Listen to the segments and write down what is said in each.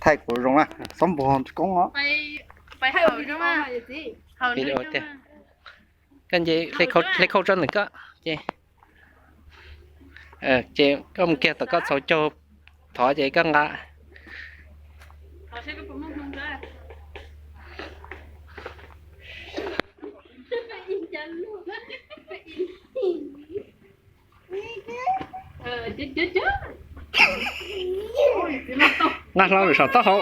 Thaij kuv zoo na, xob npus tsis koob os. Video tiag. Koj nce hle khau tsob ntawm koj ces, ces koj mus kiag tom koj txhau caug thov ces koj nqa. Nqa hlo lawm saum taub hau.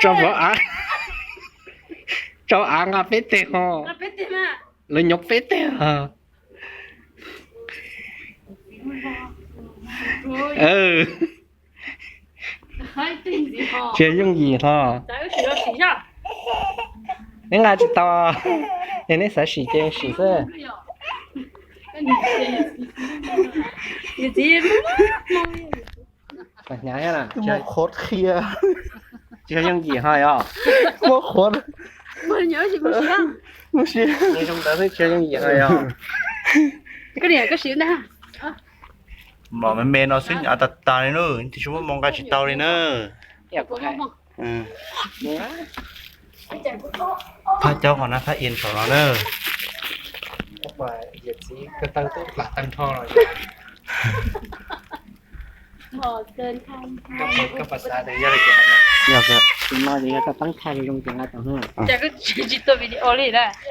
Tso av, tso av nqa peb teg ho. Lawv nyob peb teg ho. Tsis yooj yim ho. Neb nqa tsis tau, yog neb xav sim ces sim xwb. Hnyav thiab na. Muaj qhuav qhia. Tsis yog yooj yim ho os. Muaj qhuav. Zoo ntawd xwb tsis yog yooj yim ho os. Mom me me no xwb av tas tas li na, tsis muaj moo nqa tsis tau li na. Phab caub qhov na, phab in saum no na.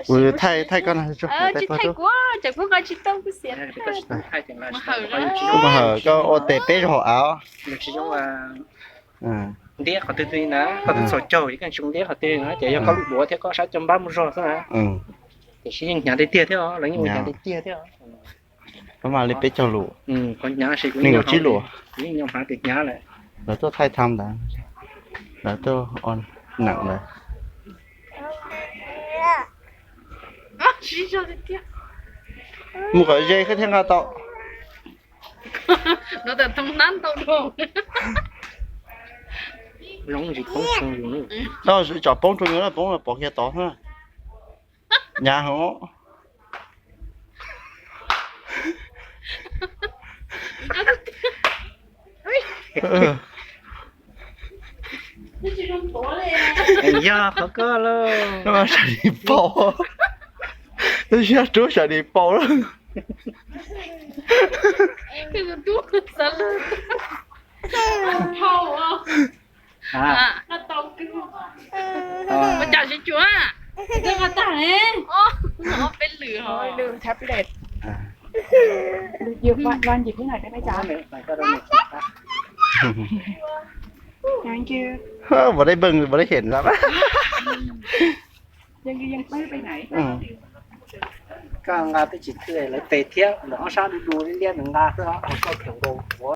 Kuv thaij koj no. Kuv hawm koj ua tes peb zaug hauv av. Ntiab qhov twg twg na, koj twb txhaum caug ces koj tsis ntiab qhov twg na, ces yog koj lub duav thiab koj sab coj npab muaj zog xwb na. Tiam sis yeej hnyav tiag tiag thiab os, lawv yeej ua hnyav tiag tiag thiab. Pab mas li peb caug lus, nees nkaum tsib lus. Kuv yeej nyob hnav tias hnyav lawm. Lawv tuaj thaij tham ntawd, lawv tuaj ua neem ntawd. Mus kom ze thiaj nqa tau. Tso poob rau yus na, poob pov kiag tod na. Hnyav heev. Yog qhov koj lauj. Sab dis paus. Twb siab rub sab dis paus lawm. Ua cas tsis cuag? Peb lwm. Puas dai npee puas dai hem lawm? Koj nqa twb tsis thwj lawv tes thiab, lawv ob sab du du liab liab nws nqa xwb os, koj kheem nkaus ua.